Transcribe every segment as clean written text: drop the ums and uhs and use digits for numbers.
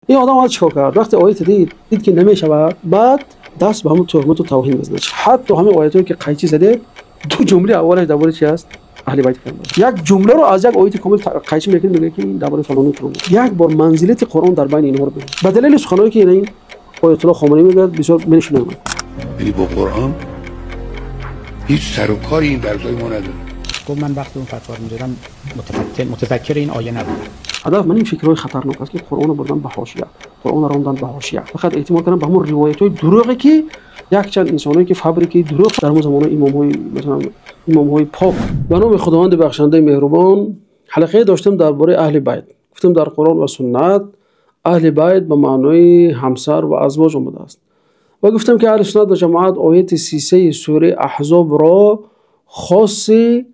Ин одам омад чикор кард? Вақте оят дид, ки намешавад, баъд даст ба ҳамон туҳмату тавҳин мезанад. Ҳатто ҳамин оятҳое ки қайчӣ задед, ду ҷумлаи аввалаш дар бораи чи аст? Аҳли байти паёмбар. Як ҷумларо аз як ояти комил қайчӣ мекунад, мегӯяд ки ин дар бораи фалону фалон. Як бор манзилати Қуръон дар байни инҳоро бибинед. Ба далели суханое ки ин оятулло Хоманаӣ мегӯяд, бисёр менишинам. یعنی با قرآن هیچ سر و کاری این درسای ما نداره. گفت من وقتی اون فتوا رو میدادم متفکر این آیه نبودم. Ҳадаф ман ин фикрҳои хатарнок аст, ки Қуръонро бурдан ба ҳошия, Қуръонро рондан ба ҳошия, фақат эътимод кардан ба ҳамон ривоятҳои дурӯғе, ки якчанд инсоное, ки фабрикаи дурӯғ дар ҳамон замонаи имомҳои, масалан, имомҳои пок. Ба номи Худованди бахшандаи меҳрубон. Ҳалақае доштем дар бораи аҳли байт. Гуфтем, дар Қуръон ва суннат аҳли байт ба маънои ҳамсар ва азвоҷ омадааст ва гуфтем, ки аҳли суннат ва ҷамоат ояти 33-и сураи Аҳзобро хоси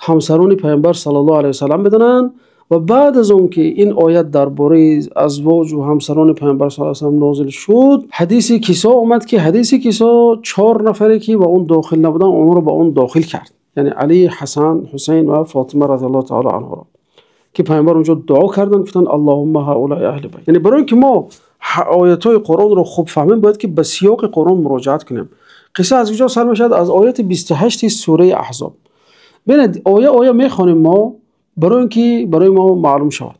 ҳамсарони Паёмбар саллаллоҳу алайҳи васаллам медонанд. Ва баъд аз он ки ин оят дар бораи азвоҷу ҳамсарони Паёмбар саллаллоҳу алайҳи васаллам нозил шуд, ҳадиси Кисо омад, ки ҳадиси Кисо чор нафаре, ки ба он дохил набуданд, онҳоро ба он дохил кард, яъне Али, Ҳасан, Ҳусайн ва Фотима разиаллоҳу таоло анҳоро, ки Паёмбар онҷо дуо карданд, гуфтанд: «Аллоҳумма ҳаулаи аҳли байт». Яъне барои ин ки мо оятҳои Қуръонро хуб фаҳмем, бояд ки ба сиёқи Қуръон муроҷиат кунем. Қисса аз куҷо сар мешавад? Аз ояти 28-и сураи Аҳзоб. Бинед, оя оя мехонем мо, барои ин ки барои мо маълум шавад.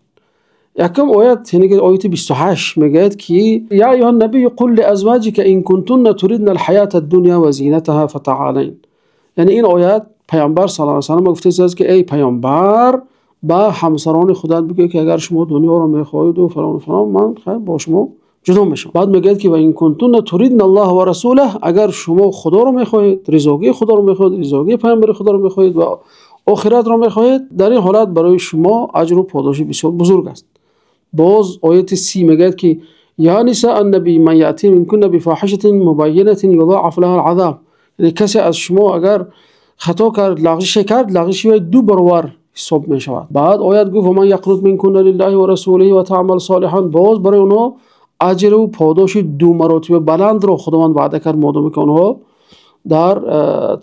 Якум оят, яъне ки ояти 28 мегӯяд, ки: «Я айюҳа набию қул лиазваҷика ин кунтунна туридна алҳаята аддуня ва зинатаҳа фатаалайн». Яъне ин оят Паёмбар саллаллоҳу алайҳи васаллам гуфтааст, ки эй Паёмбар, ба ҳамсарони худат бигӯ, ки агар шумо дунёро мехоҳеду фалону фалон, ман хайр бо шумо ҷудо мешавам. Баъд мегӯяд, ки ва ин кунтунна туридна Аллоҳа ва расулаҳ, агар шумо Худоро мехоҳед, ризогии Худоро мехоҳед, ризогии Паёмбари Худоро мехоҳед ва охиратро мехоҳед, дар ин ҳолат барои шумо аҷру подоши бисёр бузург аст. Боз ояти 30 мегӯяд, ки я нисаа аннабий ман яъти минкунна бифоҳишатин мубайинатин юзоаф лаҳа алазаб, яъне касе аз шумо агар хато кард, лағзише кард, лағзиши вай ду баробар ҳисоб мешавад. Баъд оят гуфт: ва ман яқнут минкунна лиллаҳи ва расулиҳи ва таъмал солиҳан. Боз барои онҳо аҷру подоши ду маротиба баландро Худованд ваъда кард, модоме ки онҳо дар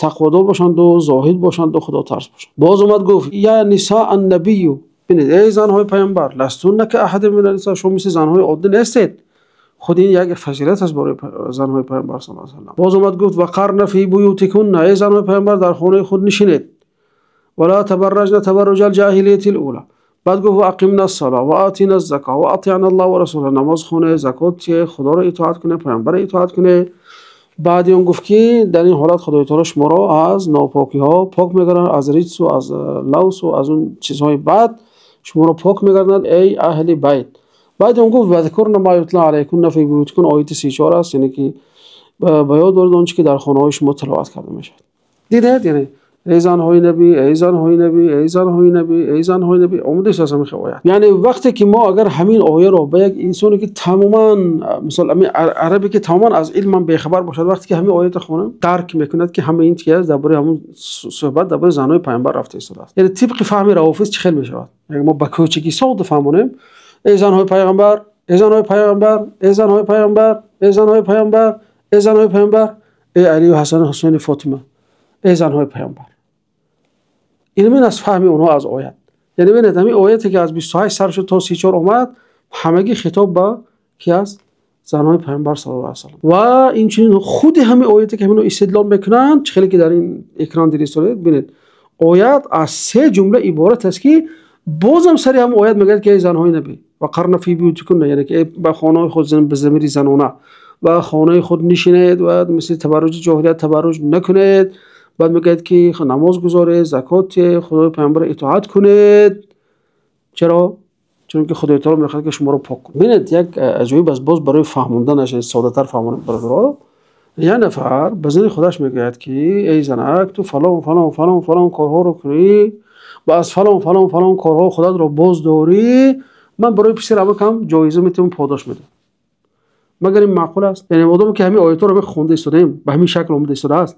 тақводор бошанду зоҳид бошанду худотарс бошанд. Боз омад гуфт: я нисаа аннабию, бинед, эй занҳои Паёмбар, ластунна ка аҳадин мина ниса, шумо мисли занҳои оддӣ нестед. Худ ин як фазилат аст барои занҳои Паёмбар саллаллоҳу алайҳи васаллам. Боз омад гуфт: вақарна фи буютикунна, эй занҳои Паёмбар, дар хонаи худ нишинед, вала табарраҷна табарруҷа алҷоҳилияти лула. Баъд гуфт: ва ақимна ссала ва атина ззака ва атиъна Аллоҳ ва расула, намоз хонед, закот диҳед, Худоро итоат кунед, Паёмбарро итоат кунед. Баъди он гуфт, ки дар ин ҳолат Худои таоло шуморо аз нопокиҳо пок мегардонад, аз риҷсу аз лавсу аз он чизҳои бад шуморо пок мегардонад, эй аҳли байт. Баъди он гуфт: вазкурна ма ютла алайкунна фи буютикун, ояти 34 аст, яъне ки ба ёд доред он чи ки дар хонаҳои шумо тиловат карда мешавад. Дидед, яъне эй занҳои набӣ, эй занҳои набӣ, эй занҳои набӣ, эй занҳои набӣ, омадааст аз ҳамин оят. Яъне вақте ки мо агар ҳамин ояро ба як инсоне, ки тамоман, мисол, ҳамин арабе, ки тамоман аз илмам бехабар бошад, вақте ки ҳамин оятро хонам, дарк мекунад, ки ҳама ин чи аст, дар бораи ҳамон суҳбат дар бораи занҳои Паёмбар рафта истодааст. Яъне тибқи фаҳми равофиз чӣ хел мешавад? Агар мо ба кӯчагӣ сода фаҳмонем: эй занҳои Пайғамбар, эй занҳои Пайғамбар, эй занҳои Пайғамбар, эй занҳои Пайғамбар, эй занҳои Пайғамбар, эй Алию, Ҳасану, Ҳусайну, Фотима, эй занҳои Пайғамбар. Ин мин аз фаҳми онҳо аз оят. Яъне бинед, ҳамин ояте, ки аз 28 сар шуд то 34 омад, ҳамагӣ хитоб ба ки аст? Занҳои Пайғамбар саллаллоҳу алайҳи васаллам. Ва инчунин худи ҳамин ояте, ки ҳамино истидлол мекунанд, чӣ хеле ки дар ин экран дида истодед, бинед, оят аз се ҷумла иборат аст, ки бозам сари ҳамин оят мегӯяд, ки эй занҳои набӣ, вақарна фи буютикунна, яъне ки ба хонаҳои худ, ба замири занона, ба хонаи худ нишинед ва мисли табарруҷи ҷоҳилият табарруҷ накунед. Баъд мегӯяд, ки намоз гузоред, закот диҳед, Худои Паёмбарро итоат кунед. Чаро? Чунки Худои таоло мехоҳад, ки шуморо пок кунад. Бинед, як аҷоиб аст, боз барои фаҳмонданаш соддатар фаҳмонем, бародаро. Як нафар ба зани худаш мегӯяд, ки эй занак, ту фалон, фалон, фалон, фалон корҳоро кунӣ ва аз фалон, фалон, фалон корҳо худатро боз дорӣ, ман барои писари амакам ҷоиза метиҳам, подош медиҳам. Магар ин маъқул аст? Яъне одаме, ки ҳамин оятҳоро хонда истодаем, ба ҳамин шакл омада истодааст,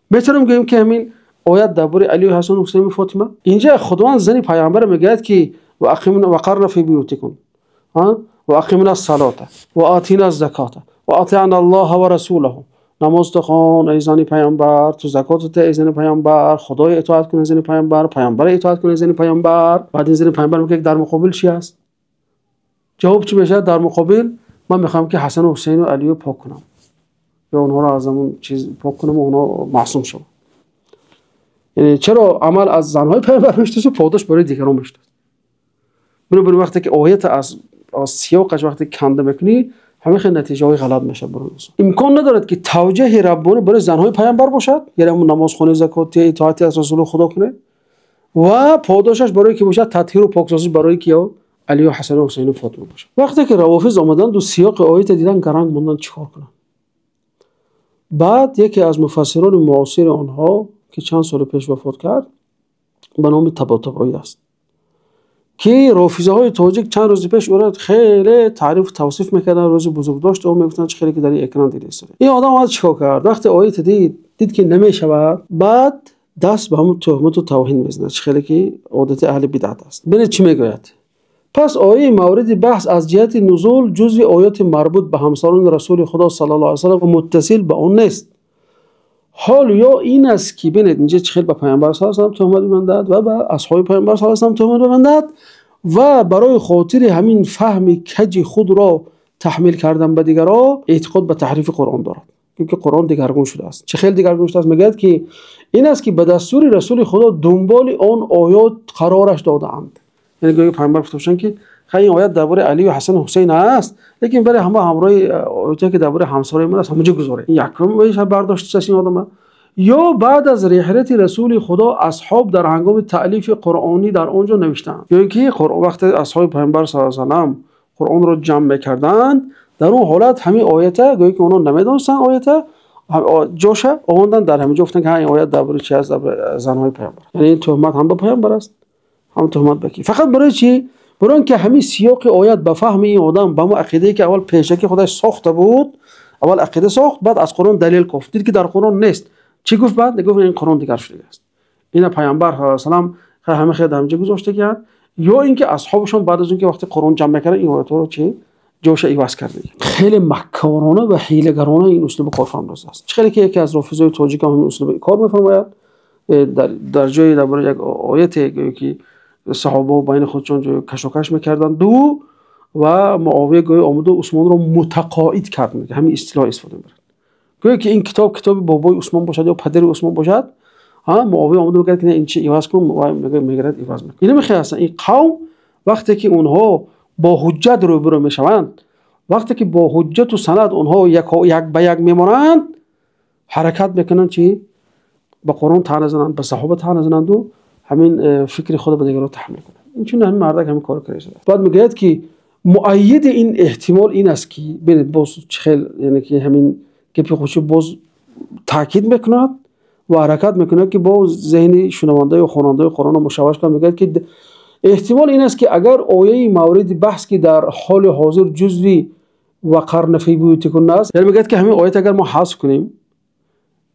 метавонем гӯем, ки ҳамин оят дар бораи Алию, Ҳасану, Ҳусайну, Фотима? Инҷа Худованд зани Пайғамбара мегӯяд, ки вақарна фи буютикун ва ақимна ссалота ва атина закота ва атиъна Аллоҳа ва расулаҳу, намозто хон, эй зани Пайғамбар, ту закотата, эй зани Пайғамбар, Худоро итоат кун, эй зани Пайғамбар, Пайғамбарро итоат кун, эй зани Пайғамбар. Баъд ин зани Пайғамбар мегӯяд, дар муқобил чи аст? Ҷавоб чӣ мешавад дар муқобил? Ман мехоҳам, ки Ҳасану Ҳусейну Алиё пок кунам ё онҳоро аз ҳамон чиз пок кунам ва онҳо маъсум шаванд. Яъне чаро амал аз занҳои паёмбар мешудааст ва подош барои дигарон мешудааст? Бинобар ин вақте ки оята аз сиёқаш вақте канда мекунӣ, ҳамин хел натиҷаҳои ғалат мешавад барои инсон. Имкон надорад, ки тавҷеҳи раббонӣ барои занҳои паёмбар бошад, яъне ҳамон намозхона, закот, итоати аз расули Худо кунед ва подошаш барои ки бошад татҳиру поксозӣ барои ки ё Алию Ҳасану Ҳусейну Фотима бошад. Вақте ки равофиз омаданд ду сиёқи оята дидан, гаранг монданд, чӣ кор кунанд. Баъд яке аз муфассирони муосири онҳо, ки чанд соли пеш вафот кард, ба номи Табатабоӣ аст, ки рофизаҳои тоҷик чанд рӯзи пеш ӯро хеле таърифу тавсиф мекарданд, рӯзи бузургдошт ӯ мегуфтанд, чӣ хеле ки дар ин экран дида истодаед. Ин одам омад чӣ кор кард? Вақте оята дид ки намешавад, баъд даст ба ҳамон туҳмату тавҳин мезанад, чӣ хеле ки одати аҳли бидъат аст. Бинед чӣ мегӯяд. Пас ояи мавриди баҳс аз ҷиҳати нузул ҷузъи оёти марбут ба ҳамсарони расули Худо саллаллоҳу алайҳи васаллам ва муттасил ба он нест. Ҳол ё ин аст, ки бинед инҷа чӣ хел ба паёмбар саллаллоҳу алайҳи васаллам туҳмат мебандад ва ба асҳоби паёмбар саллаллоҳу алайҳи васаллам туҳмат мебандад ва барои хотири ҳамин фаҳми каҷи худро таҳмил кардан ба дигарон эътиқод ба таҳрифи Қуръон дорад. Чунки Қуръон дигаргун шудааст. Чӣ хел дигаргун шудааст? Мегӯяд, ки ин аст, ки ба дастури расули Худо дунболи он оёт қарораш додаанд. Яъне гӯё паёмбар гуфта бошанд, ки хай ин оят дар бораи Алию Ҳасану Ҳусейн аст, лекин барои ҳама ҳамроҳи оятое, ки дар бораи ҳамсарои ман аст, ҳамаҷо гузоред. Ин якум бардоштааст ин одама. Ё баъд аз реҳрати расули Худо асҳоб дар ҳангоми таълифи қуръонӣ дар он ҷо навиштаанд. Ё ин ки вақте асҳоби паёмбар саллаллоҳу алайҳи васаллам Қуръонро ҷамъ мекарданд, дар он ҳолат ҳамин оята гӯё ки онҳо намедонистанд оята, ҷоша оварданд дар ҳамин ҷо гуфтанд, ки ин оят дар бораи чи аст? Дар бораи занҳои паёмбар. Яъне ин туҳмат ҳам ба паёмбар аст, ҳам туҳмат ба ки. Фақат барои чӣ? Барои он ки ҳамин сиёқи оят ба фаҳми ин одам, ба ҳамон ақидае ки аввал пешакӣ худаш сохта буд, аввал ақида сохт, баъд аз Қуръон далел кофт. Дид ки дар Қуръон нест. Чӣ гуфт баъд? Гуфт ин Қуръон дигар шудааст. Ина паёмбар саллаллоҳу алайҳи васаллам ҳама хел дар ҳамҷо гузоштагианд, ё ин ки асҳобашон баъд аз он ки вақте Қуръон ҷамъ мекарданд, ин оятҳоро чӣ ҷоша иваз карда. Хеле маккорона ва ҳилагарона ин услуби корфармоз аст. Чӣ хеле ки яке аз рофизои тоҷик ҳам ҳамин услуби кор мефармояд. Дар ҷое дар бораи як ояте гӯё ки саҳобаҳо байни худшон ҷои кашокаш мекарданд ду ва Муовия гӯё омаду Усмонро мутақоид кард, мегӯяд, ҳамин истилоҳ истифода мебарад. Гӯё ки ин китоб китоби бобои Усмон бошад ё падари Усмон бошад, Муовия омаду мегӯяд, ки ин чи иваз кун, ва мегӯяд иваз мекун. Ина мехоҳад ҳастанд. Ин қавм вақте ки онҳо бо ҳуҷҷат рӯбарӯ мешаванд, вақте ки бо ҳуҷҷату санад онҳо як ба як мемонанд, ҳаракат мекунанд чи ба Қуръон таъна зананд, ба саҳоба таъна зананд ва ҳамин фикри худро ба дигарон таҳмил кунанд. Инчунин ҳамин мардак ҳамин корро кардааст. Баъд мегӯяд, ки муайиди ин эҳтимол ин аст, ки бинед боз чӣ хел, яъне ки ҳамин гапи худшо боз таъкид мекунад ва ҳаракат мекунад, ки бо зеҳни шунаванда ё хонандаи Қуръонро мушавваш кунад. Мегӯяд, ки эҳтимол ин аст, ки агар ояи мавриди баҳс, ки дар ҳоли ҳозир ҷузви вақарна фи буютикунна аст, яъне мегӯяд, ки ҳамин оят агар мо ҳазф кунем,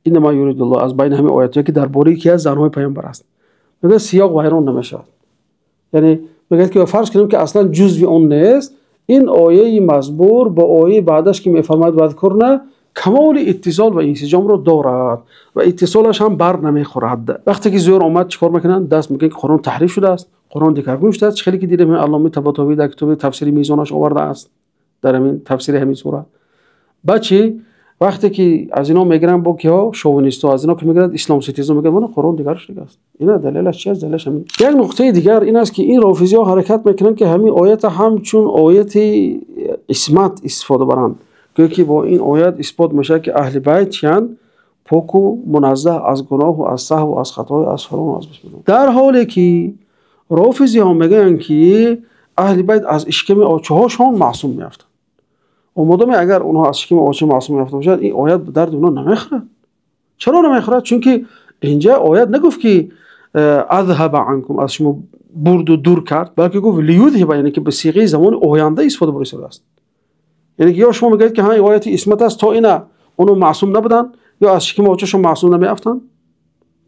иннама юридуллоҳ, аз байни ҳамин оятҳое ки дар бораи ки аст занҳои паёмбар аст, мегӯяд сиёқ вайрон намешавад. Яъне мегӯяд, ки фарз кунем, ки аслан ҷузви он нест, ин ояи мазбур бо ояи баъдаш, ки мефармояд вадкурна, камоли иттисол ва инсиҷомро дорад ва иттисолаш ҳам бар намехӯрад. Вақте ки зӯр омад чӣ кор мекунанд? Даст мегӯянд, ки Қуръон таҳриф шудааст, Қуръон дигаргун шудааст. Чӣ хеле ки дидем, Аллома Табатабоӣ дар китоби тафсири Мизонаш овардааст дар ҳамин тафсири ҳамин сура. Баъд чӣ? Вақте ки аз ино мегиранд бо киҳо? Шовинистҳо. Аз ино ки мегиранд исломситизм, мегӯянд мана Қуръон дигар шудааст. Ина далелаш чи аст? Далелаш ҳамин. Як нуқтаи дигар ин аст, ки ин рофизиҳо ҳаракат мекунанд, ки ҳамин оята ҳамчун ояти исмат истифода баранд. Гӯё ки бо ин оят исбот мешавад, ки аҳли байт чиянд? Поку муназзаҳ аз гуноҳу аз саҳву аз хатою аз фалону аз бисмиллоҳ. Дар ҳоле ки рофизиҳо мегӯянд, ки аҳли байт аз ишками очаҳошон маъсум меафтанд. Омодаме агар онҳо аз шиками оча маъсум меафта бошад, ин оят ба дарди онҳо намехӯрад. Чаро намехӯрад? Чунки инҷа оят нагуфт, ки азҳаба анкум, аз шумо бурду дур кард, балки гуфт лиюдҳиба, яъне ки ба сиғаи замони оянда истифода бурда шудааст. Яъне ки ё шумо мегӯед, ки ҳа ин ояти исмат аст, то ина онҳо маъсум набуданд ё аз шиками очашон маъсум намеафтанд,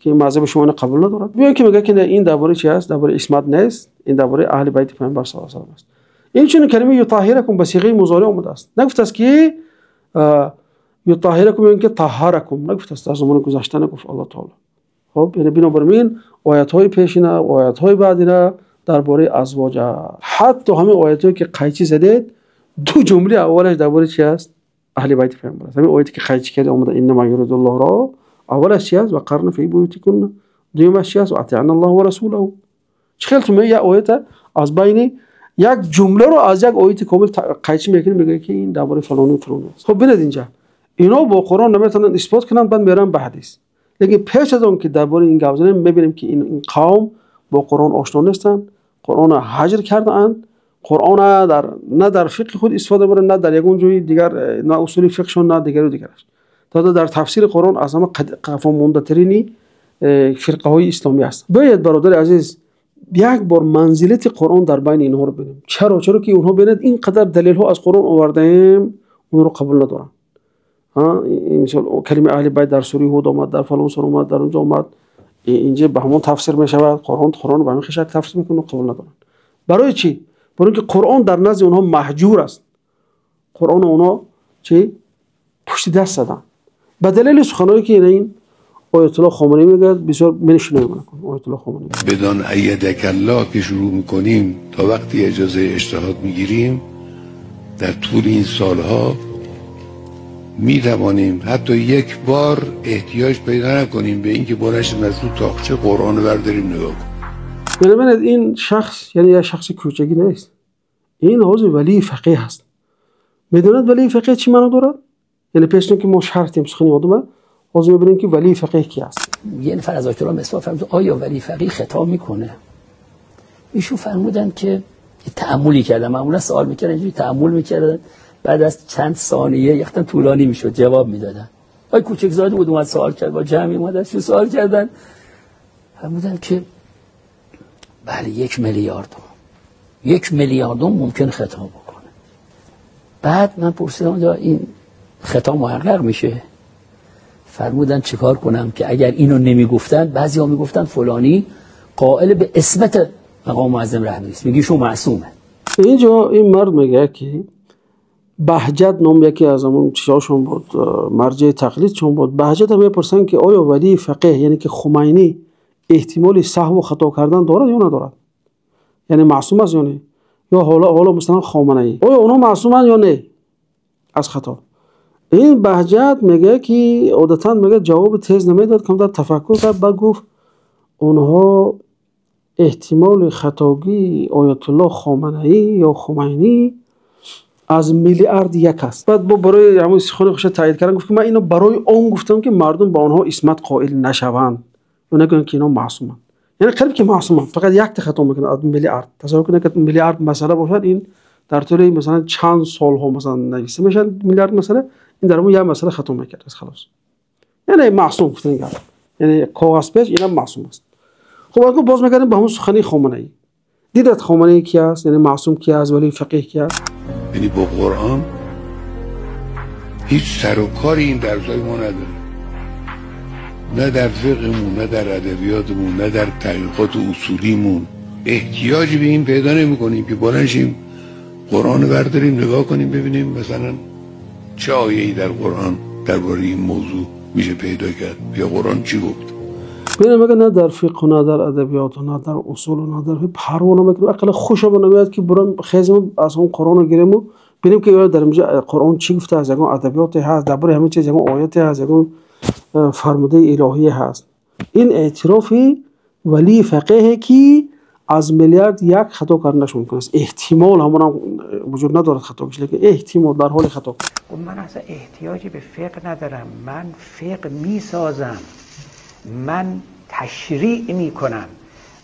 ки ин мазҳаби шумо ина қабул надорад. Ё ки мегӯяд, ки ин дар бораи чи аст? Дар бораи исмат нест, ин дар бораи аҳли байти паёмбар саллаллоҳу алайҳи васаллам аст. Инчунин калимаи ютаҳиракум ба сиғаи музоре омадааст. Нагуфтааст, ки ютаҳиракум ё ин ки таҳҳаракум, нагуфтааст, дар замони гузашта нагуфт Аллоҳ таоло. Хоб, яъне бинобар ин оятҳои пешина, оятҳои баъдина Дар бораи азвоҷ, ҳатто ҳамин оятҳое ки қайчӣ задед, ду ҷумлаи аввалаш дар бораи чи аст? Аҳли байти пайғамбар аст. Ҳамин ояте ки қайчӣ карда омада, إنما يريد الله ро, аввалаш чи аст? وقرن في بيوتكن. Дуюмаш чи аст? وأطعن الله ورسوله. Чӣ хел ту як оята аз байни як ҷумларо аз як ояти комил қайчӣ мекунӣ, мегӯяд, ки ин дар бораи фалону фалон аст? Хуб, бинед, инҷа ино бо Қуръон наметавонанд исбот кунанд, баъд мераванд ба ҳадис. Лекин пеш аз он ки дар бораи ин гап занем, мебинем, ки ин қавм бо Қуръон ошно нестанд, Қуръонро ҳаҷр кардаанд, Қуръона на дар фиқҳи худ истифода мебаранд, на дар ягон ҷои дигар, на усули фиқҳшон, на дигару дигараш. То дар тафсири Қуръон аз ҳама қафомондатарини фирқаҳои исломӣ ҳастанд. Биёед, бародари азиз, як бор манзилати Қуръон дар байни инҳоро бинем. Чаро? Чаро ки онҳо, бинед, ин қадар далелҳо аз Қуръон овардаем, онҳоро қабул надоранд. Мисол, калимаи аҳли байт дар сураи Ҳуд омад, дар фалон сура омад, дар онҷо омад, инҷа ба ҳамон тафсир мешавад. Қуръон ба ҳамин шакл тафсир мекунад, қабул надоранд. Барои чӣ? Барои ин ки Қуръон дар назди онҳо маҳҷур аст. Қуръоно онҳо чӣ пушти даст заданд, ба далели суханое ки ин оятулло Хоманӣ мегӯяд. Бисёр менишунавем оятулло Хоманӣ. بدان أیدک الله که شروع میکنیم تا وقتی اجازه اجتهاد میگیریم، در طول این سالها میتوانیم حتی یک بار احتیاج پیدا نکنیم به اینکه بلند شیم از رو طاقچه قرآن رو برداریم نگاه کنیم. یعنی ببینید، این شخص یعنی یک شخص کوچکی نیست، این ҳозир валии фақеҳ ҳаст. Медонад, валии фақеҳ чӣ маъно дорад? Яъне пеш ки мо шарҳ сухани одама, ҳозир мебинем, ки валии фақеҳ ки аст. یه نفر از آیت الله مصباح فرمود آیا ولی فقیه خطا میکنه؟ ایشون فرمودن که یه تأملی کردن. معمولا سوال میکردن، اینجوری تأمل میکردن، بعد از چند ثانیه یختن طولانی میشد، جواب میدادن. آی کوچکزاده بود، اومد سوال کرد، با جمعی اومد ازشون سوال کردن. فرمودن که بله، 1 میلیاردم، 1 میلیاردم ممکن خطا بکنه. بعد من پرسیدم این خطا محقق میشه؟ فرمودن چیکار کنم که اگر اینو نمیگفتن، بعضیا میگفتن فلانی قائل به عصمت مقام معظم رهبری است، میگه ایشون معصومه. اینجا این مرد میگه که بهجت نام یکی از همون چیزاشون بود، مرجع تقلید بود. بهجت هم میپرسن که آیا ولی فقیه، یعنی که خمینی، احتمال سهو و خطا کردن دارد یا ندارد؟ یعنی معصوم است یا نه؟ یا حالا مثلا خامنه ای، آیا اونا معصومن یا نه از خطا؟ این بهجت میگه که عادتا میگه جواب تیز نمیداد، کمتر تفکر کرد، بعد گفت اونها احتمال خطاگی آیت الله خامنه ای یا خمینی از میلیارد یک است. بعد با برای همون سخن خوش تایید کردن گفت که من اینو برای آن گفتم که مردم با آنها عصمت قائل نشوند و نگویند که اینا معصومند. یعنی قریب که معصومند، فقط یک تا خطا میکنه از میلیارد. تصور کنید که میلیارد مسئله باشد، این در طول مثلا چند سالها مثلا نوشته میشن میلیارد مسئله، این در اون یک مسئله خطا میکرد از خلاص. یعنی معصوم گفتن گپ، یعنی کاغذ پیش اینا معصوم است. خب، اگه باز میکردیم به همون سخنی خامنه ای، دیدت خامنه ای کی است؟ یعنی معصوم کی است؟ ولی فقیه کی است؟ یعنی با قرآن هیچ سر و کاری این درسای ما نداره، نه در فقهمون، نه در ادبیاتمون، نه در تحقیقات اصولیمون. احتیاجی به این پیدا نمی کنیم که بلند شیم قرآن رو برداریم نگاه کنیم، ببینیم مثلا چه آیه‌ای در قرآن درباره این موضوع میشه پیدا کرد یا قرآن چی گفت. ببینم، مگه نه در فقه، نه در ادبیات، نه در اصول، نه در پروا نمیکنیم. اقلا خوشم نمیاد که برم خیزم از اون قرآن رو گیریم و ببینیم که در اینجا قرآن چی گفته است، یگان ادبیات هست درباره همین چیز، یگان آیت هست، یگان فرموده الهی هست. این اعترافی ولی فقیه که از میلیارد یک خطا کردنش ممکن است، احتمال همون هم وجود ندارد خطا کش، لیکن احتمال در حال خطا. خب، من اصلا احتیاجی به فقه ندارم. من فقه میسازم، من تشریع میکنم.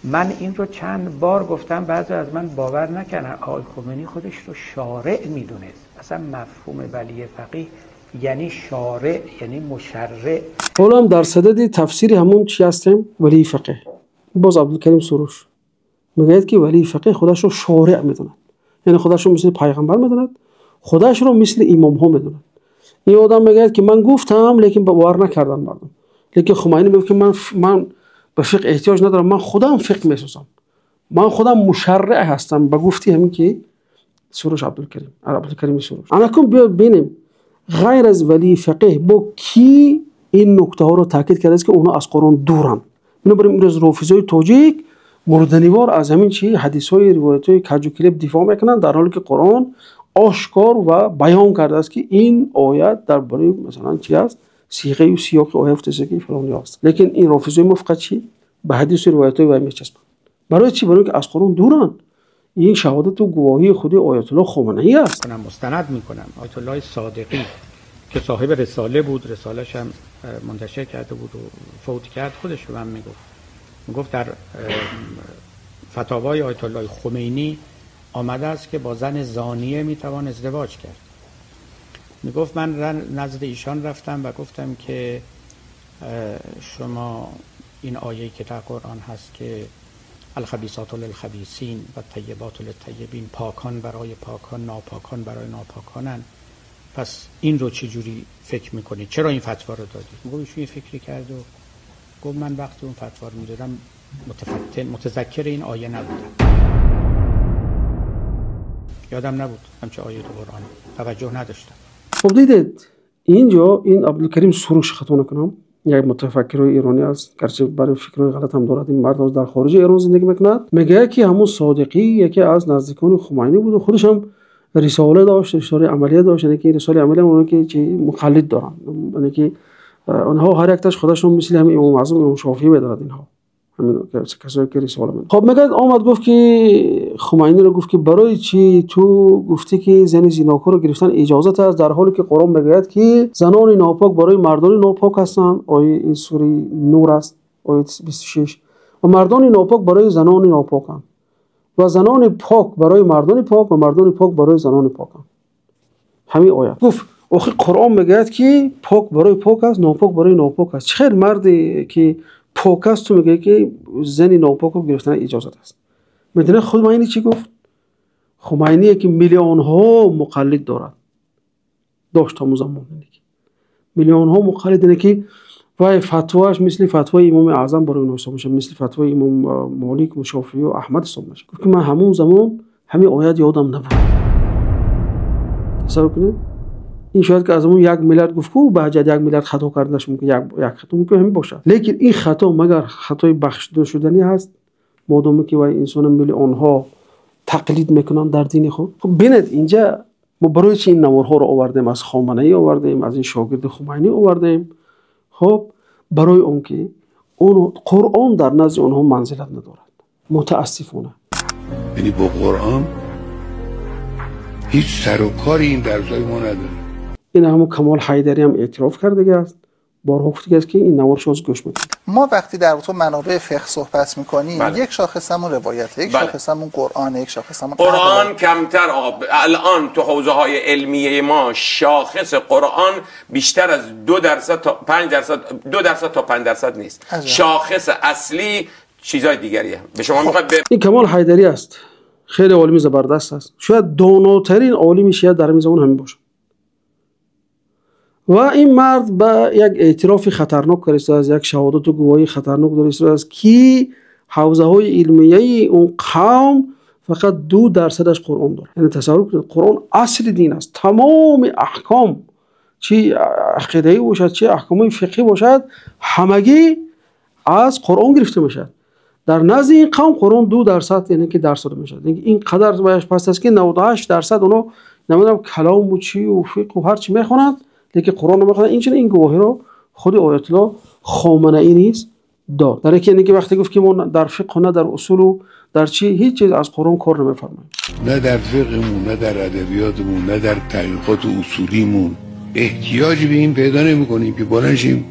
من این رو چند بار گفتم، بعضی از من باور نکردن. آقای خمینی خودش رو شارع میدونست. اصلا مفهوم ولی فقیه یعنی شارع، یعنی مشرع. حالا هم در صدد تفسیر همون چی هستیم؟ ولی فقیه. باز عبدالکریم سروش میگوید که ولی فقیه خودش رو شارع میدوند، یعنی خودش رو مثل پیغمبر میدوند، خودش رو مثل امام ها میدوند. این آدم میگوید که من گفتم، لیکن باور نکردن مردم. لیکن خمینی میگه که من به فقه احتیاج ندارم، من خودم فقه میسازم، من خودم مشرع هستم. به گفتی همین که سروش، عبدالکریم سروش. انکن بیا ببینیم غیر از ولی فقیه با کی این نکته ها رو تاکید کرده است که اونا از قرآن دورن. بنابراین امروز رافضای تاجیک Мурданивор аз ҳамин чи ҳадисҳои ривоятҳои каҷу килеб дифоъ мекунанд, дар ҳоле ки Қуръон ошкор ва баён кардааст, ки ин оят дар бораи, масалан, чи аст, сиғаю сиёқи оят гуфтааст, ки фалон аст. Лекин ин рофизои мо фақат чи ба ҳадису ривоятҳои вай мечаспанд. Барои чӣ? Барои ки аз Қуръон дуранд. Ин шаҳодату гувоҳии худи Оятулло Хоманаӣ аст. مستند میکنم. آیت الله صادقی که صاحب رساله بود، رساله‌ش هم منتشر کرده بود و فوت کرد، خودش به من میگفت در فتاوای آیت الله خمینی آمده است که با زن زانیه میتوان ازدواج کرد. میگفت من نزد ایشان رفتم و گفتم که شما این آیه‌ای که در قرآن هست که الخبیثات للخبیثین و الطیبات للطیبین، پاکان برای پاکان، ناپاکان برای ناپاکانن، پس این رو چجوری فکر میکنید؟ چرا این فتوا رو دادید؟ میگفت ایشون یه فکری کرد و گفت من وقتی اون فتوا رو میدادم متفتن متذکر این آیه نبودم، یادم نبود همچه آیه تو قرآن، توجه نداشتم. خب دیدید اینجا این عبدالکریم سروش، خطا نکنم، یک متفکر ایرانی است، گرچه برای فکرهای غلط هم دارد. این مرد در خارج ایران زندگی میکند. میگه که همون صادقی یکی از نزدیکان خمینی بود و خودش هم رساله داشت، رساله عملیه داشت. یعنی که رساله عملیه اونها که چی مقلد دارن، یعنی که آنها هر یک تاش خودشون مثل هم امام اعظم، امام شافعی میدارد. اینها همین کسایی که رساله میدن. خب میگه آمد گفت که خمینی رو گفت که برای چی تو گفتی که زن زیناکار رو گرفتن اجازه است، در حالی که قرآن میگوید که زنان ناپاک برای مردان ناپاک هستند. آیه این سوره نور است، آیه 26. و مردان ناپاک برای زنان ناپاکند و زنان پاک برای مردان پاک و مردان پاک برای زنان پاکند. همین آیه گفت آخه قرآن میگوید که پاک برای پاک است، ناپاک برای ناپاک است. چه مردی که پاک است تو میگه که زن ناپاک رو گرفتن اجازه است؟ میدونه خمینی چی گفت؟ خمینی که میلیون ها مقلد دارد، داشت همون زمان میلیون ها مقلد، اینه که وای فتواش مثل فتوای امام اعظم برای اونها حساب میشه، مثل فتوای امام مالک و شافعی و احمد حساب میشه. گفت که من همون زمان همین آیت یادم نبود. تصور کنید این شاید که از اون 1 میلیارد گفت کو به جد 1 میلیارد خطا کردنش ممکن، یک خطا ممکن همین باشه، لیکن این خطا مگر خطای بخشیده شدنی هست؟ مادامی که وای انسان میلیون ها تقلید میکنن در دین خود. خب ببینید اینجا ما برای چی این نوارها رو آوردیم، از خامنه ای آوردیم، از این شاگرد خمینی آوردیم. خب برای اون که اون قرآن در نزد اونها منزلت ندارد، متاسفانه. یعنی با قرآن هیچ سر و کاری این درسای ما نداره. این همون کمال حیدری هم اعتراف کرده است، بارها گفته است که این نوارش از گوش میکنه. ما وقتی در رابطه منابع فقه صحبت میکنیم، بله، یک شاخصمون روایت، یک بله، شاخصمون قرآن، یک شاخصمون قرآن کمتر. آقا الان تو حوزه های علمیه ما شاخص قرآن بیشتر از 2% تا 5%، 2% تا 5% نیست. عجب. شاخص اصلی چیزای دیگریه. به شما میخواد این کمال حیدری است، خیلی عالم زبردست است، شاید داناترین عالم شیعه در این زمان همین باشه. و این مرد به یک اعتراف خطرناک کرده است، یک شهادت و گواهی خطرناک داشته است که حوزه های علمیه اون قوم فقط 2% قرآن داره. یعنی تصور کنید قرآن اصل دین است، تمام احکام چی عقیده‌ای باشد چه احکام فقهی باشد همگی از قرآن گرفته میشد. در نزد این قوم قرآن 2% یعنی که درصد میشد. یعنی این قدر باید پس است که 98% اونا نمیدونم کلام و چی و فقه و هر چی میخوانند، لیکن قرآن نمیخوانند. این چنین این گواهی رو خود آیت الله خامنه ای نیز داد. در اینکه یعنی وقتی گفت که ما در فقه نه در اصول و در چی هیچ چیز از قرآن کار نمیفرماییم، نه در فقهمون، نه در ادبیاتمون، نه در تحقیقات اصولیمون احتیاج به این پیدا نمی‌کنیم که بلند شیم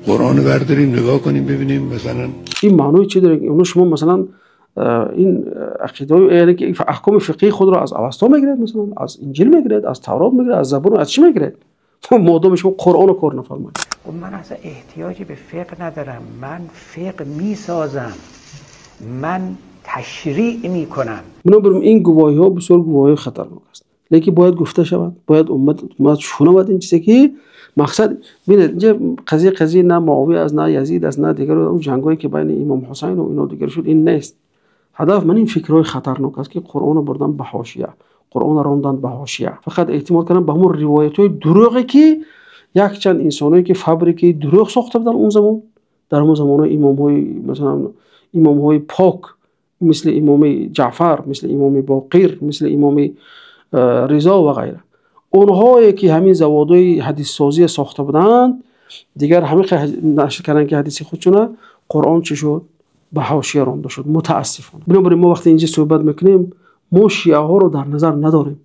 قرآن رو برداریم نگاه کنیم ببینیم مثلا این معنی چی داره. اونو شما مثلا این عقیده یعنی که احکام فقهی خود را از اوستا میگیرید، مثلا از انجیل میگیرید، از تورات میگیرید، از زبور از چی میگیرید؟ مادام شما قرآن رو کار نفرمایید. من اصلا احتیاجی به فقه ندارم، من فقه میسازم، من تشریع میکنم. بنابراین این گواهی ها بسیار گواهی خطرناک است، لیکن باید گفته شود، باید امت شنود این چیزی که مقصد. ببینید اینجا قضیه نه معاویه از نه یزید از نه دیگر اون جنگایی که بین امام حسین و اینا دیگر شد، این نیست. هدف من این فکرهای خطرناک است که قرآن رو بردن به حاشیه، قرآن رو راندن به حاشیه، فقط اعتماد کردن به همون روایت‌های دروغی که یک چند انسانایی که فابریکه دروغ ساخته بودن اون زمان، در اون زمان امام‌های مثلا امام‌های پاک Мисли имоми Ҷаъфар, мисли имоми Боқир, мисли имоми Ризо ва ғайра. Онҳое ки ҳамин заводҳои ҳадиссозӣ сохта буданд, дигар ҳамин нашр карданд ки ҳадиси худшона, Қуръон чӣ шуд? Ба ҳошия ронда шуд, мутаассифона. Бинобар ин мо вақте инҷо суҳбат мекунем, мо шиаҳоро дар назар надорем.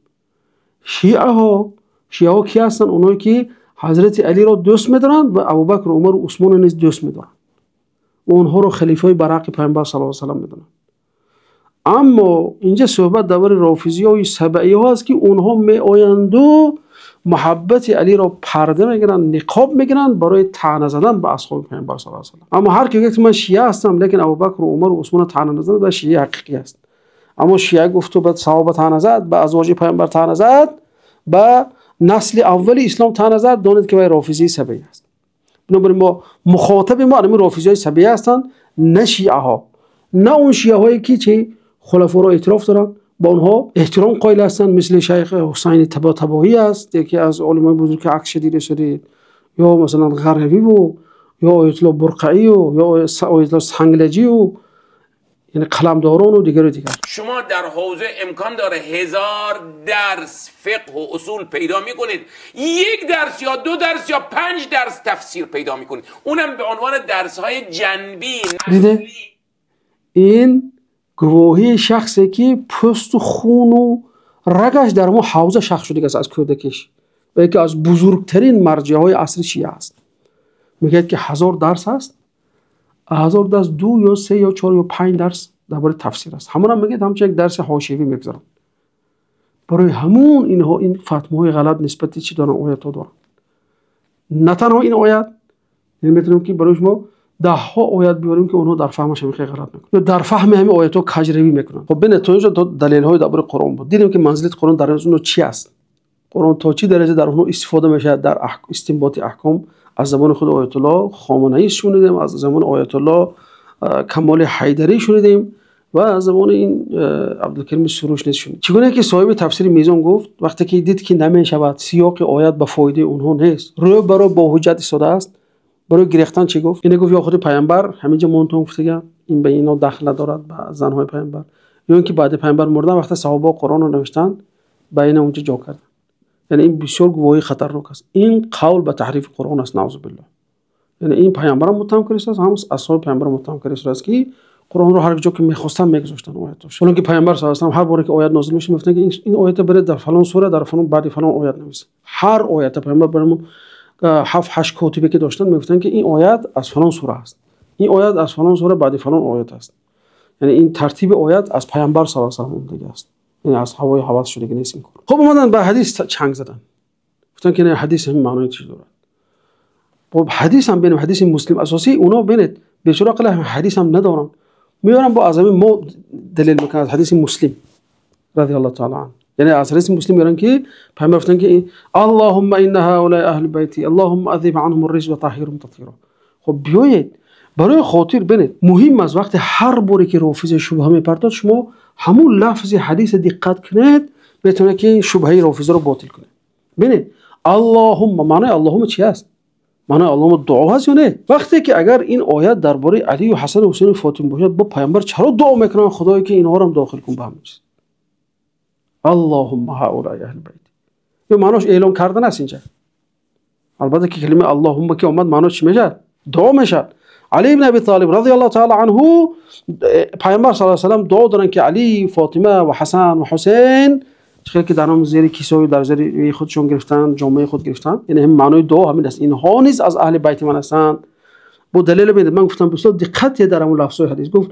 Шиаҳо ки ҳастанд? Онҳое ки ҳазрати Алиро дӯст медоранд ва Абубакр, Умар ва Усмонро низ дӯст медоранд. Ва онҳоро халифаҳои барҳақи Паёмбар саллаллоҳу алайҳи васаллам медонанд. Аммо инҷо суҳбат дар бораи рофизиҳои сабаиҳо аст ки онҳо меоянду муҳаббати Алиро парда мегиранд, ниқоб мегиранд барои таъна задан ба асҳоби Паёмбар саллаллоҳу алайҳи васаллам. Аммо ҳар ки гуфт ман шиа ҳастам, лекин Абубакр ва Умар ва Усмонро таъна назанад, ба шиаи ҳақиқӣ аст. Аммо шиа гуфт ба саҳоба таъна зад, ба азвоҷи Паёмбар таъна зад, ба насли аввали ислом таъна зад, донед ки вай рофизии сабаӣ аст. Бинобар ин мо мухотаби мо ҳамин рофизиҳои сабаӣ ҳастанд, на шиаҳо, на он шиаҳое ки чӣ хулафоро эътироф доранд, ба онҳо эҳтиром қоил ҳастанд, мисли шайх Ҳусайни Табатабоӣ аст, яке аз олимони бузург ки аксаш дида шудед, ё масалан Ғаравӣ ё оятуллоҳ Бурқаӣ ё оятуллоҳ Санглаҷӣ, яъне қаламдорон ва дигару дигар. Шумо дар ҳавза имкон дاره 1000 дарс фиқҳ ва усул пайдо мекунед, як дарс ё ду дарс ё 5 дарс тафсир пайдо мекунед, онам ба унвони дарс‌های ҷанбӣ. Диде? Ин гувоҳии шахсе ки пӯсту хуну рагаш дар мо ҳавза шахс шудааст аз кӯдакиш ва яке аз бузургтарин марҷаҳои асри шиа аст. Мегӯяд ки 1000 дарс аст, 1000 дарс 2 ё 3 ё 4 ё 5 дарс дар бораи тафсир аст. Ҳамонам мегӯяд ҳамчун як дарси ҳошиявӣ мегузаранд. Барои ҳамун инҳо ин фатмоҳои ғалат нисбати чӣ доранд, оятҳо доранд. На танҳо ин оят, яъне метавонем ки барои шумо даҳҳо оят биёрем ки онҳо дар фаҳмаш ҳамин хеле ғалат мекунанд ё дар фаҳми ҳамин оятҳо каҷравӣ мекунанд. Хоб бинед, то инҷо далелҳои дар бораи Қуръон буд. Дидем ки манзилати Қуръон дар онҳо чӣ аст, Қуръон то чӣ дараҷа дар онҳо истифода мешавад дар истинботи аҳком. Аз забони худ оятуллоҳ Хоманаӣ шунидем, аз забони оятуллоҳ Камоли Ҳайдарӣ шунидем ва аз забони ин Абдулкарими Суруш низ шунидем. Чӣ гуна ки соҳиби тафсири Мизон гуфт, вақте ки дид ки намешавад, сиёқи оят ба фоидаи онҳо нест, рӯ ба рӯ бо ҳуҷҷат истодааст, барои гирехтан чӣ гуфт? Ине гуфт ё худи Паёмбар ҳаминҷо монтон гуфтага, ин ба ино дахл надорад, ба занҳои Паёмбар. Ё ин ки баъди Паёмбар мурдан вақте саҳобаҳо Қуръонро навиштанд, ба ина онҷо ҷо карданд. Яъне ин бисёр гувоҳии хатарнок аст. Ин қавл ба таҳрифи Қуръон аст, наъузу биллоҳ. Яъне ин Паёмбарам муттаҳам кардааст, ҳам асҳоби Паёмбарам муттаҳам кардааст ки Қуръонро ҳар ҷо ки мехостанд мегузоштанд оятҳош. Ҳоло ки Паёмбар саллаллоҳу алайҳи васаллам ҳар боре ки оят нозил мешуд мегуфтанд ки ин оятро баред дар фалон сура, дар фалон баъди фалон оят нависед. Ҳар оятро Паёмбар барои 7-8 котибе ки доштанд мегуфтанд ки ин оят аз фалон сура аст, ин оят аз фалон сура баъди фалон оят аст. Яъне ин тартиби оят аз Паёмбар саллаллоҳу алайҳи васаллам омадагӣ аст, яъне аз ҳавои ҳавас шудагӣ нест ин кор. Хуб омаданд ба ҳадис чанг заданд, гуфтанд ки ҳадис ҳамин маънои чӣ дорад. Хуб ҳадис ҳам бинем, ҳадиси Муслим асосӣ онҳо бинед бечора ақла ҳадис ҳам надоранд, меоранд бо аз ҳамин мо далел мекунанд аз ҳадиси Муслим радиаллоҳу таъала анҳу. Яъне аз ҳадиси Муслим меоранд ки Паёмбар гуфтанд ки Аллоҳумма инна ҳаулаи аҳли байти Аллоҳумма азиб анҳум ар-риҷз ва таҳҳирҳум татҳира. Хуб биёед барои хотир бинед, муҳим аст вақте ҳар боре ки рофизе шубҳа мепартод, шумо ҳамун лафзи ҳадиса диққат кунед, метавонед ки шубҳаи рофизаро ботил кунед. Бинед Аллоҳумма, маънои Аллоҳумма чи аст? Маънои Аллоҳумма дуо ҳаст ё не? Вақте ки агар ин оят дар бораи Алию Ҳасан ва Ҳусейну Фотима бошад, бо Паёмбар чаро дуо мекунанд Худое ки инҳоро дохил кун ба ҳамин чиз? Аллоҳумма ҳаулаи аҳли байт. Ё маънош эълон кардан аст инҷа. Албатта ки калимаи Аллоҳумма ки омад маънош чӣ мешавад? Дуо мешавад. Али ибн Аби Толиб радиаллоҳу таъала анҳу Паёмбар саллаллоҳу алайҳи васаллам дуо доранд ки Али, Фотима ва Ҳасан ва Ҳусейн чӣ ки дар он зери кисою дар зери худшон гирифтанд, ҷомаи худ гирифтанд. Яъне ҳамин маънои дуо ҳамин аст. Инҳо низ аз аҳли байти ман ҳастанд. Бо далеле бинед, ман гуфтам бисёр диққат дар ҳамон лафзҳои ҳадис гуфт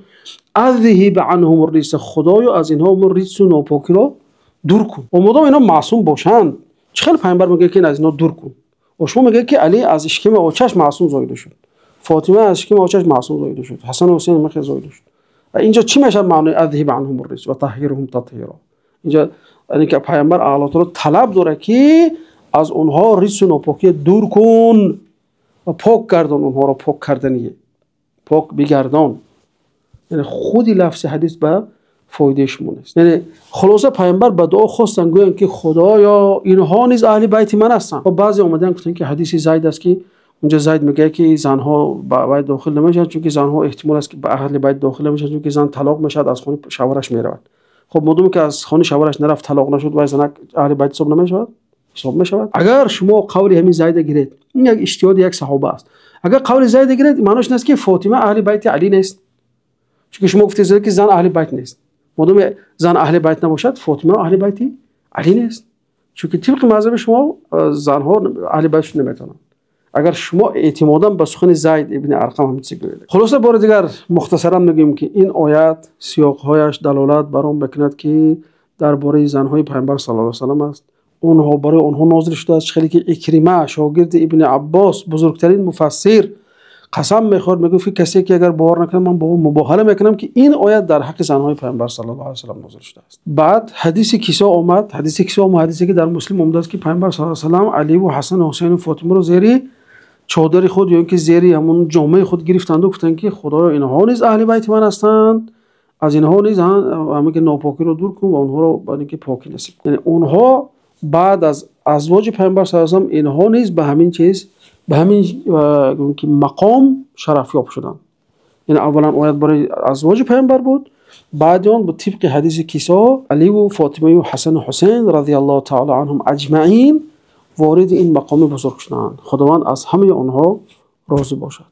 азҳиб анҳум ар-риҷс, Худоё аз инҳо риҷсу нопокиро дур кун. Ва модом инҳо маъсум бошанд, чӣ хел Паёмбар мегӯяд ки аз инҳо дур кун? Ва шумо мегӯяд ки Али аз ишками очаш маъсум зоида шуд, Фотима аз ишками очаш маъсум зоида шуд, Ҳасан ва Ҳусейн махе зоида шуд. Инҷо чӣ мешавад маънои азҳиб анҳум ар-риҷс ва таҳҳирҳум татҳира? Инҷо яъне ки Паёмбар Аллоҳ таъала талаб дорад ки аз онҳо риҷсу нопокӣ дур кун ва пок гардон, онҳоро пок кардание, пок бигардон. Яъне худи лафзи ҳадис ба фоидаи шумо нест. Яъне хулоса Паёмбар ба дуо хостанд гӯянд ки Худоё инҳо низ аҳли байти ман ҳастанд. Ва баъзе омаданд гуфтанд ки ҳадиси Зайд аст ки Унҷо Зайд мегӯяд, ки занҳо ба байт дохил намешаванд, чунки занҳо эҳтимол аст, ки ба аҳли байт дохил намешаванд, чунки зан талоқ мешавад, аз хони шавҳараш меравад. Хуб, модоме ки аз хони шавҳараш нарафт, талоқ нашуд, вай занак аҳли байт ҳисоб намешавад? Ҳисоб мешавад. Агар шумо қавли ҳамин Зайда гиред, ин як иҷтиҳоди як саҳоба аст. Агар қавли Зайда гиред, маънош ин аст, ки Фотима аҳли байти Алӣ нест, чунки шумо гуфтед, ки зан аҳли байт нест. Модоме зан аҳли байт набошад, Фотима аҳли байти Алӣ нест, чунки тибқи мазҳаби шумо занҳо аҳли байт шуда наметавонанд. Агар шумо эътимодан ба сухани Зайд ибни Арқам ҳам чизе гӯед. Хулоса, бори дигар мухтасаран мегӯем, ки ин оят сиёқҳояш далолат бар он мекунад, ки дар бораи занҳои Пайғамбар саллаллоҳу алайҳи васаллам аст. Онҳо барои онҳо нозил шудааст. Хеле ки Икрима, шогирди Ибни Аббос, бузургтарин муфассир, қасам мехӯрд, мегуфт, ки касе ки агар бовар накунад, ман бо ӯ мубоҳала мекунам, ки ин оят дар ҳаққи занҳои Пайғамбар саллаллоҳу алайҳи васаллам нозил шудааст. Баъд ҳадиси Кисо омад. Ҳадиси Кисо омад, ҳадисе ки дар Муслим омадааст, ки Пайғамбар саллаллоҳу алайҳи васаллам Аливу Ҳасан, Ҳусайну Фотимаро зери чодари худ ё ин ки зери ҳамон ҷомаи худ гирифтанду гуфтанд, ки Худоё, инҳо низ аҳли байти ман ҳастанд, аз инҳо низ ҳама ки нопокиро дур кун ва онҳоро ба ин ки покӣ насиб кун. Яъне онҳо баъд аз азвоҷи Пайғамбар саллаллоҳу алайҳи васаллам, инҳо низ ба ҳамин чиз, ба ҳамин ки мақом шарафёб шуданд. Яъне аввалан оят барои азвоҷи Пайғамбар буд, баъди он тибқи ҳадиси Кисо Аливу Фотимаю Ҳасану Ҳусайн радиаллоҳу таала анҳум аҷмаин вориди ин мақоми бузург шуданд. Худованд аз ҳамаи онҳо розӣ бошад.